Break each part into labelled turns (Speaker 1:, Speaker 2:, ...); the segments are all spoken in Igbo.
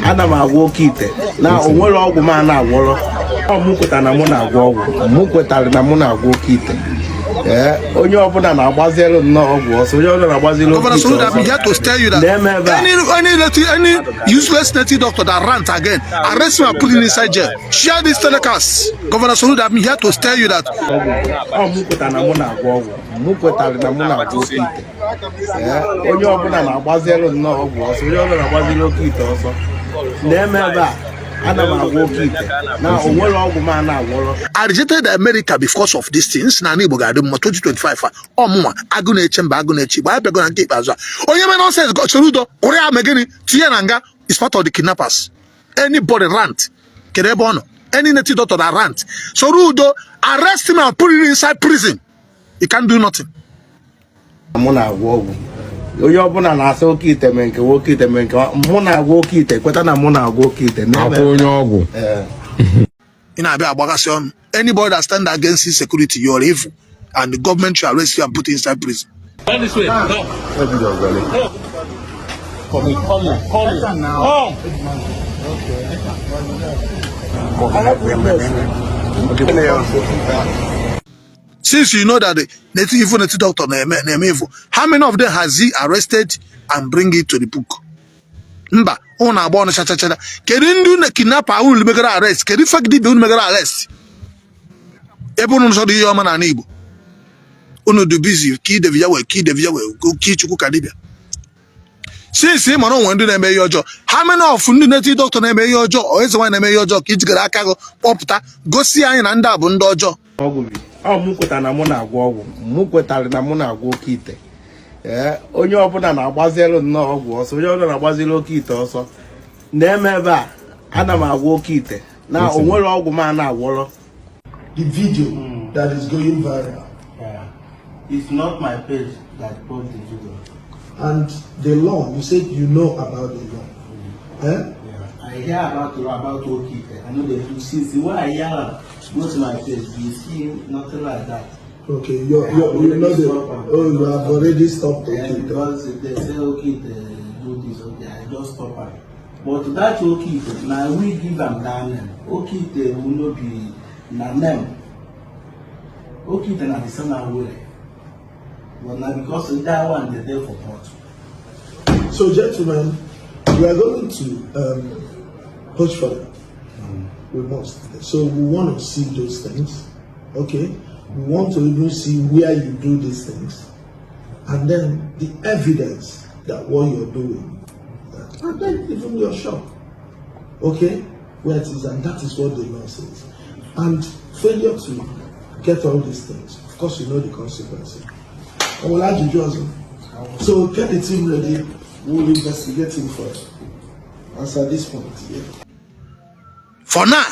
Speaker 1: Ana m agwọ oke ite na o nwere ọgwụ m a na-agwọrọ. Ọ mụ kwetara na mụ na-agwọ ọgwụ, mụ kwetara na mụ na-agwọ oke ite. Ee, onye ọbụla na-agbaziri nnọọ ọgwụ ọsọ, onye ọbụla na-agbaziri oke
Speaker 2: Governor
Speaker 1: ite
Speaker 2: Soludo, I'm
Speaker 1: ọsọ.
Speaker 2: here to tell you that
Speaker 1: Na-eme ebe a.
Speaker 2: any useless native doctor that rant again, arrest him and put him inside jail. Share this telecast. Governor Soludo, I'm here to tell you that
Speaker 1: Ọ mụ kwetara na mụ na-agwọ ọgwụ, mụ kwetara na mụ na-agwọ oke ite. Ee, onye ọbụla na-agbaziri nnọọ ọgwụ ọsọ, onye ọbụla na-agbaziri oke ite ọsọ. Na-eme ebe a, ana m agwọ oke ite na o nwere ọgwụ m a na-agwọrọ.
Speaker 2: I rejected America because of these things. Na Igbo ga-adị mma 2025 a. Ọmụnwa agụ na-eche mba, agụ na-eche Igbo, anyị bịago na nke ikpeazụ a. Onye mee nonsense, Soludo kwụrụ ya mee gịnị? Tinye na nga is part of the kidnappers. Anybody rant, kedu ebe ọ nọ? Any native doctor that rant, Soludo, arrest him and put him inside prison. He can't do nothing.
Speaker 1: Mụ na-agwọ ọgwụ, onye ọbụla na-asa oke ite mee nke oke ite mee nke mụ na-agwọ oke ite, kweta na mụ na-agwọ oke ite. Na-eme
Speaker 3: Akwa onye ọgwụ.
Speaker 1: Ee.
Speaker 2: Ị na-abịa agbagasị ọnụ. Anybody that stand against insecurity, you are evil, and the government should arrest you and put you inside prison.
Speaker 4: Come this way. Come. Come. Come, come, come. Come.
Speaker 2: Since you know that the native evil native doctor na-eme evil, how many of them has he arrested and bring it to the book? Mba, ụnụ na-agba ọnụ chachachacha. Kedu ndị unu kidnapper unu megara arrest? Kedu fake dibia unu megara arrest? Ebe unu chọrọ ihe ọma n'ala Igbo, unu dị busy ka idevi ya wee ka idevi ya wee ka Chukwu ka dibia. Since ị mara onwe ndị na-eme ihe ọjọọ, how many of ndị native doctor na-eme ihe ọjọọ, ọ eze nwaanyị na-eme ihe ọjọọ, ka ijigara aka gị kpọpụta gosi anyị na ndị a bụ ndị ọjọọ?
Speaker 1: Ọgwụ bi ọ mụ kwetara na mụ na-agwọ ọgwụ, mụ kwetara na mụ na-agwọ oke ite. Ee, onye ọbụla na-agbaziri nnọọ ọgwụ ọsọ, onye ọbụla na-agbaziri oke ite ọsọ. Na-eme ebe a, ana m agwọ oke ite na o nwere ọgwụ m a na-agwọrọ.
Speaker 5: The video that is going viral.
Speaker 1: Yeah. It's not my page that post the video.
Speaker 5: And the law, you said you know about the law. Eh?
Speaker 1: Yeah. I hear about oke ite. I know they do. Since when I hear am go to my page, you see nothing like that.
Speaker 5: Okay, you know the, oh, you have already stopped.
Speaker 1: Yeah,
Speaker 5: Okay.
Speaker 1: because they say oke ite do this, okay, I just stop am. But that oke ite, na we give am that name. Oke ite will no be na name. Oke ite na the same awere. But na because that one dey there for pot.
Speaker 5: So, gentlemen, we are going to push further. We must. So, we want to see those things. Okay? We want to even see where you do these things. And then the evidence that what you're doing. And then even your shop. Okay? Where it is, and that is what the law says. And failure to get all these things, of course, you know the consequences. I will add you also. So get the team ready. We will investigate him further. As at this point, yeah.
Speaker 2: For now,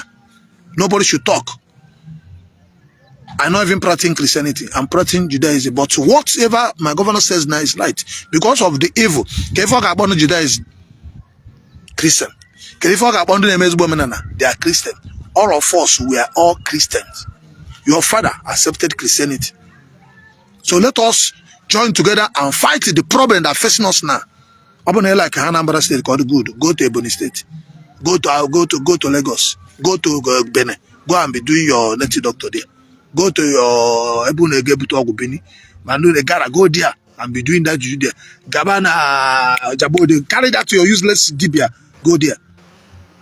Speaker 2: nobody should talk. I'm not even practicing Christianity. I'm practicing Judaism. But whatever my governor says now is right. Because of the evil. Ka ife ọ ga-akpọ ndị Judaism Christian. Kedu ife ọ ga-akpọ ndị na-eme ezigbo omenala? They are Christian. All of us, we are all Christians. Your father accepted Christianity. So let us join together and fight the problem that facing us now. Ọ bụ na ị like Anambra State ka ọ dị good, go to Ebonyi State. Go to Lagos. Go to Benin. Go and be doing your native doctor there. Go to your ebe unu ego ebute ọgwụ Benin. Ma ndị gara, go there and be doing that juju there. Gaba na Jabode, carry that to your useless dibia. Go there.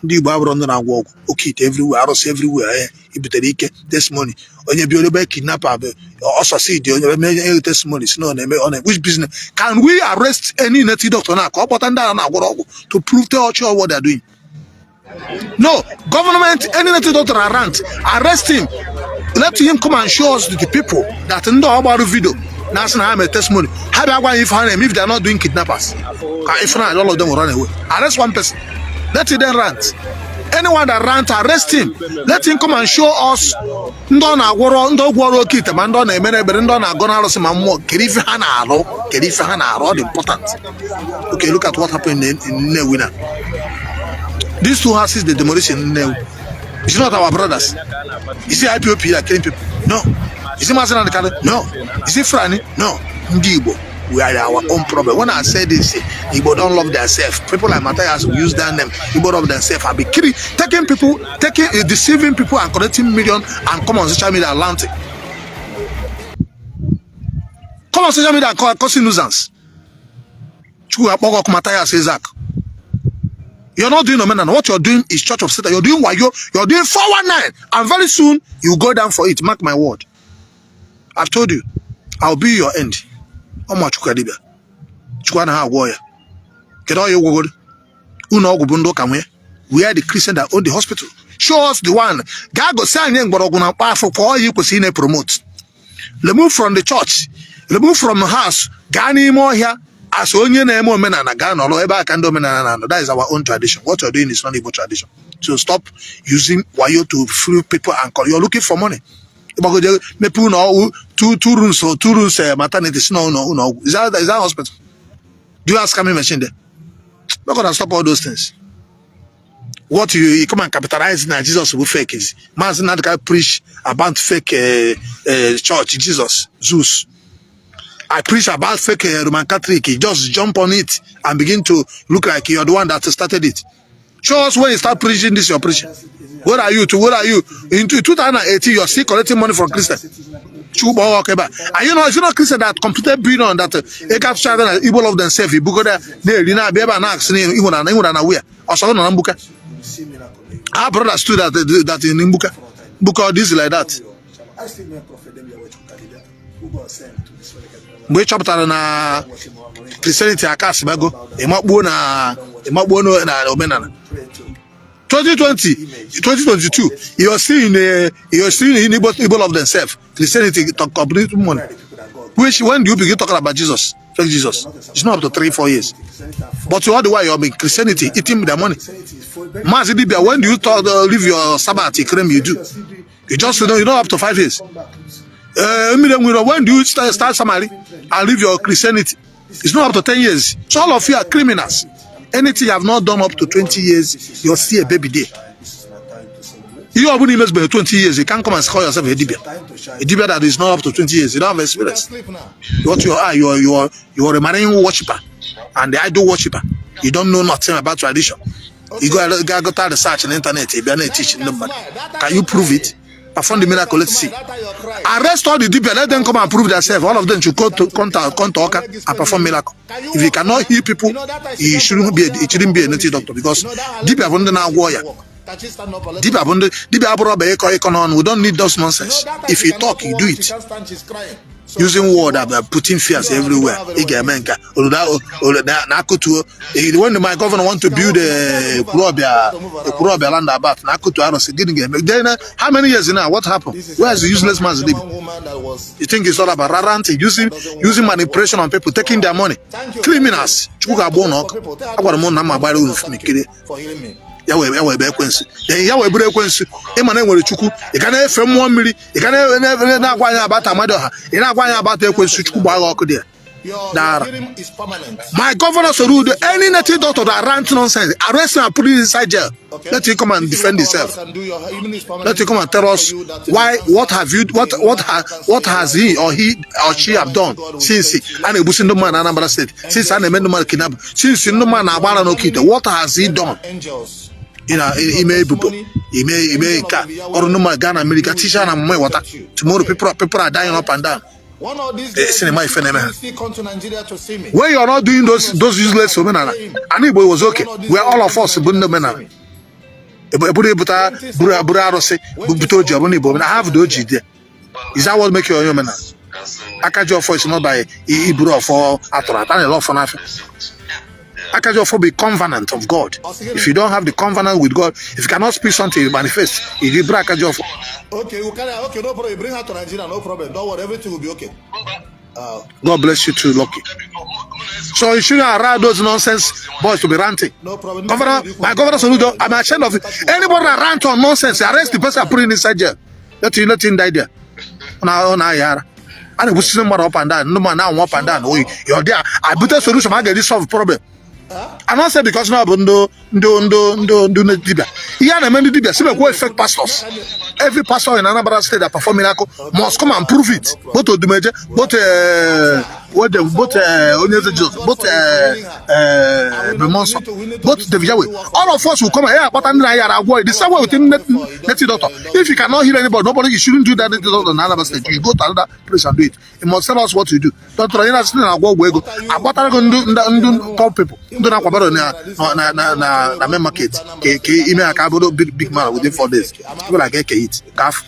Speaker 2: Ndị Igbo abụrụ ndị na-agwọ ọgwụ oke ite everywhere, arụsị everywhere. Ibutere ike testimony, onye bi ebe kidnapper bụ ọsọsidi, onye eme testimony si na ọ na-eme ọ na which business? Can we arrest any native doctor na ka ọ kpọta ndị agha na-agwọrọ ọgwụ to prove tell ọchị what they are doing? No government, any native doctor around, arrest him. Let him come and show us the people that ndị ọ gbara video na-asị na ha mere testimony, ha bịa gwa anyị ife ha na-eme if they are not doing kidnappers. Ka if not, all of them will run away. Arrest one person, let him then rant. Anyone that rant, arrest him. Let him come and show us ndị ọ na-agwọrọ, ndị ọgwụ ọrụ oke ite, ma ndị ọ na-emere ebere, ndị ọ na-agọ n'arụsị ma mmụọ. Kedu ife ha na-arụ? Kedu ife ha na-arụ? Ọ dị important. Okay, look at what happened in Nnewi now. These two houses they demolish in Nnewi, it's not our brothers. Is it IPOB that killing people? No. Is it Mazi Nnamdi Kanu? No. Is it Fulani? No. Ndị Igbo. We are our own problem. When I say this, Igbo don't love themselves. People like Matthias will use that name. Igbo love themselves. I be kidding, taking people, taking, deceiving people and collecting million and come on social media and ranting. Come on social media and causing nuisance. Chukwu akpọgọ ọkụ, Matthias Isaac. You're not doing omenala. What you're doing is Church of Satan. You're doing wayo. You're doing 419. And very soon, you go down for it. Mark my word. I've told you. I'll be your end. Ọmụ Chukwu dibịa. Chukwu anaghị agwọ ya. Kedu ọya ụgwọgoro? Ụlọ ọgwụ bụ ndị ụka nwee. We are the Christian that own the hospital. Show us the one. Gaa gosi anyị mgbọrọgwụ na mkpa afọ kwa ọya kwesịrị ị na-promote. Remove from the church. Remove from the house. Gaa n'ime ọhịa as onye na-eme omenala, gaa nọrọ ebe a ka ndị omenala na-anọ. That is our own tradition. What you're doing is not Igbo tradition. So stop using wayo to fool people and call. You're looking for money. Ịgbagoje mepe ụlọ ọgwụ, two rooms or two rooms, maternity, si na ụlọ ọgwụ. Is that hospital? Do you have scanning machine there? We're gonna stop all those things. What you come and capitalize na Jesus bụ fake is Maazị Nnamdi preach about fake church, Jesus, Zeus. I preach about fake Roman Catholic. You just jump on it and begin to look like you're the one that started it. Show us when you start preaching this, you're preaching. Where are you? To where are you? In 2018, you're still collecting money from Christian. Are you not, is it not Christian that completed billion that ego atụcha na Igbo love themselves, ibugoda na-eri na-abịa ebe a na-asị na ịhụnana ịhụnana where ọsọ nọ na mgbuka. Our brother stood that in Mbuka. Mbuka, this like that. Mgbe ị chọpụtara na Christianity aka asịbago, ịmakpuo na omenala 2020, 2022, you're still in Igbo love themselves, Christianity to complete money. Which when do you begin talking about Jesus, fake Jesus? It's not up to 3, 4 years, but all the while you're in Christianity, eating their money. Maazị Dibia, when do you talk, leave your Sabbath, you claim you do? You just know up to 5 years. When do you start Samari and leave your Christianity? It's not up to 10 years. So all of you are criminals. Anything you have not done up to 20 years, you're still a baby there. You have only been 20 years, you can't come and call yourself a dibia. A dibia that is not up to 20 years, you don't have experience. What you are, you are a marine worshipper and the idol worshipper. You don't know nothing about tradition. You go to research on the internet, you be teaching them. Can you prove it? Perform the miracle, let's see. Arrest all the dibia, let them come and prove themselves. All of them should go to come to Awka and perform miracle. If he cannot heal people, he shouldn't be a native doctor, because dibia bụ ndị na-agwọ ya. Dibia bụ ndị dibia abụrụ ọba ịkọ ịkọ n'ọnụ. We don't need those nonsense. If you talk, you do it. Using word about putting fears everywhere. Ị ga-eme nka na akụtuo. When my governor want to build a Ekwulobia roundabout na akụtu arụsị, gịnị ga-eme? Then how many years now? What happened? Where is the useless man's living? You think it's all about ranting, using manipulation on people, taking their money? Criminals. Chukwu ga-agba ụnụ ọkụ. Agwara m na mma gbara unu mikiri ya wee bụ ekwensu ya wee bụrụ ekwensu. Ịma na enwere Chukwu, ị ga na-efe mmụọ mmiri, ị ga na-agwa anyị abata Amadioha, ị na-agwa anyị abata ekwensu. Chukwu gbaa gị ọkụ dị ya. Dara. My governor Soludo, any native doctor that rant nonsense, arrest him and put him inside jail. Let him come and defend himself. Let him come and tell us why, what have you, what has he or she have done since a na-egbusi ndị mmadụ na Anambra State, since a na-eme ndị mmadụ kidnap, since ndị mmadụ na-agbara n'oke ite? What has he done? Ị na ime ebubo, ime nke a, ọrụ ndị mmadụ gaa na mmiri ga tisha na mama ịghọta. Tomorrow people are dying up and down. Cinema ife na-eme ha. When you are not doing those useless omenala, and Igbo was okay, where all of us bụ ndị omenala. Eburu ebuta buru buru arụsị bute oji, ọ bụrụ na Igbo omenala. Have the oji there. Is that what make you onye omenala? Aka ji ọfọ is not by iburu ọfọ atụrụ ata na ele ọfọ n'afọ. Aka ji ọfọ be covenant of God. If you don't have the covenant with God, if you cannot speak something, you manifest, you buru aka ji ọfọ.
Speaker 3: Okay, we carry her. Okay, no problem. You bring her to Nigeria, no problem. Don't worry, everything will be okay.
Speaker 2: God bless you too, Lucky. So you shouldn't allow those nonsense boys to be ranting.
Speaker 3: No problem.
Speaker 2: Governor, my governor Soludo, I'm ashamed of it. Anybody that rant on nonsense, arrest the person and put him inside jail. Let him die there. Na yara. A na-egbusi mmadụ up and down, ndị mmadụ na-anwụ up and down. Oyi, you're there. I bute solution, ma a ga-eji solve problem. I not say because na ọ bụ ndị dibịa. Ihe a na-eme ndị dibịa, si mekwa fake pastors. Every pastor in Anambra State that perform miracle must come and prove it. Both Odumeje, both Both them, both Onyeze Jesus, both Bemonso, both David Yahweh. All of us will come here, but I'm not. The same way with native doctor. If you cannot heal anybody, nobody, you shouldn't do that native doctor in another state. You go to another place and do it. You must tell us what you do. Doctor, you're not saying agwọ ọgwụ ego. Agbatara gị ndị poor people, ndị na-akwabaro na main market ka ime ha ka bụrụ big big man within 4 days. People like eke it ka afọ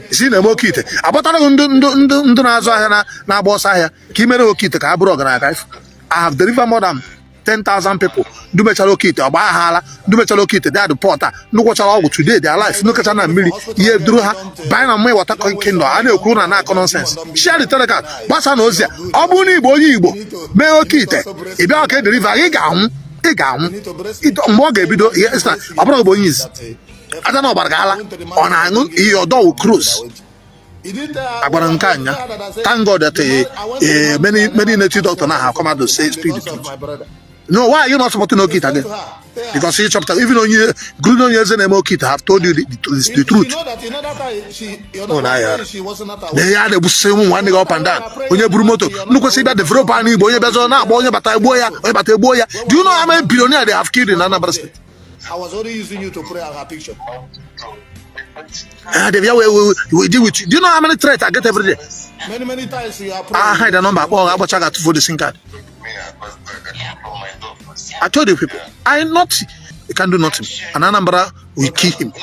Speaker 2: isi na-eme oke ite. Agbatara gị ndị na-azụ ahịa na-agba ọsọ ahịa ka imere oke ite ka ha bụrụ ọgaranya ka ifụ. I have delivered more than 10,000 people ndị mechara oke ite ọgba aghala, ndị mechara oke ite dị adụ pọt a, ndị gwọchara ọgwụ. Today their life, ndị kacha na mmiri ihe duru ha banye na mmanya water kingdom. A na-ekwu na na-akọ nonsense. Share the telegram, gbasa na ozi a. Ọ bụrụ na Igbo, onye Igbo mee oke ite, ị bịa ka e deliver, ị ga-anwụ, ị ga-anwụ. Mgbe ọ ga-ebido ihe sị na ọ bụrụ bụ onye izi aja na ọbara ga-ala, ọ na-aṅụ ihe ọdọ cruise agbara nke anya. Thank God that many many native doctor now have come out to say, speak the truth. No, why are you not supporting oke ite again? Because he chọpụtara, even onye including onye eze na-eme oke ite have told you the truth. Oh, na ya na ihe a na-egbusisi ụmụ nwanne gị up and down. Onye buru moto ndị kwesịrị ịbịa develop anyị Igbo, onye bịazọ na-agba, onye bata egbuo ya, onye bata egbuo ya. Do you know how many billionaires they have killed in Anambra State?
Speaker 3: I was only using you to pray on her picture.
Speaker 2: We deal with you. Do you know how many threats I get every day?
Speaker 3: Many, many times you are praying.
Speaker 2: I hide the number. Oh, agbacha ga-atụfu the SIM card. I told you people, I not, you can do nothing. And Anambra will kill him.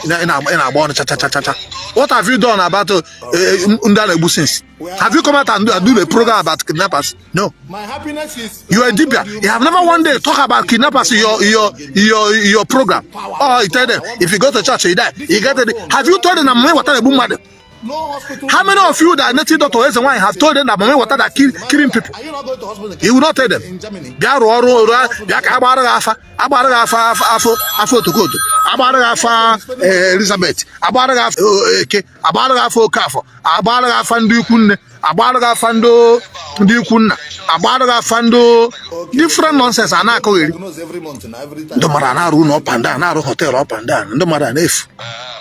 Speaker 2: In a born cha cha cha cha cha. What have you done about ndị a na-egbu since? Have you come out and do a program about kidnappers? No.
Speaker 3: My happiness is.
Speaker 2: You are a dibia. You have never one day talk about kidnappers in your program. Oh, you tell them if you go to church, you die. You get it. Have you told them that mami water na-egbu mmadụ?
Speaker 3: No hospital.
Speaker 2: How many of you that native doctor eze nwaanyị have told them that mami water that killing people?
Speaker 3: Are you not going to hospital?
Speaker 2: You will not tell them.
Speaker 3: In Germany.
Speaker 2: Bịa rụọ ọrụ rụọ, bịa ka agbara gị afa, agbara gị afa afa afọ afọ otokoto, agbara gị afa Elizabeth, agbara gị afa eke, agbara gị afa Okafọ, agbara gị afa ndị ikwu nne, agbara gị afa ndị ikwu nna, agbara gị afa ndị different nonsense a na-akọgheri.
Speaker 3: Diagnose every month and every time.
Speaker 2: Ndị mmadụ a na-arụ ụlọ up and down, na-arụ hotel up and down, ndị mmadụ a na-efu.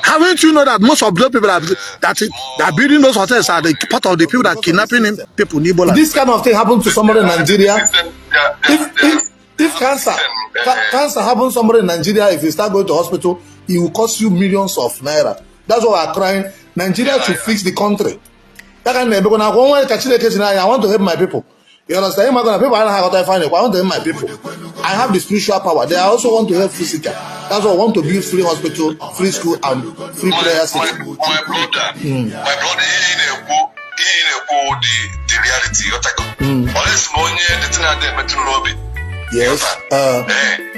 Speaker 2: Haven't you know that most of the people that are building those hotels are the part of the people that kidnapping him, people in Igbo land?
Speaker 3: This kind of thing happened to somebody in Nigeria. If cancer happens to somebody in Nigeria, if you start going to hospital, it will cost you millions of naira. That's why we are crying. Nigeria should fix the country. That kind of because now one ka Chineke si n'anya, I want to help my people. You understand? Ịma na people anaghị aghọta ife anyị na-ekwu. I want to help my people. I have the spiritual power. They also want to help physical. That's why I want to build free hospital, free school, and free prayer city.
Speaker 6: My brother, ihe ị na-ekwu the reality, ghọtago? Unless ma onye dịtị na-adị emetụ n'obi.
Speaker 3: Yes.
Speaker 6: Ee.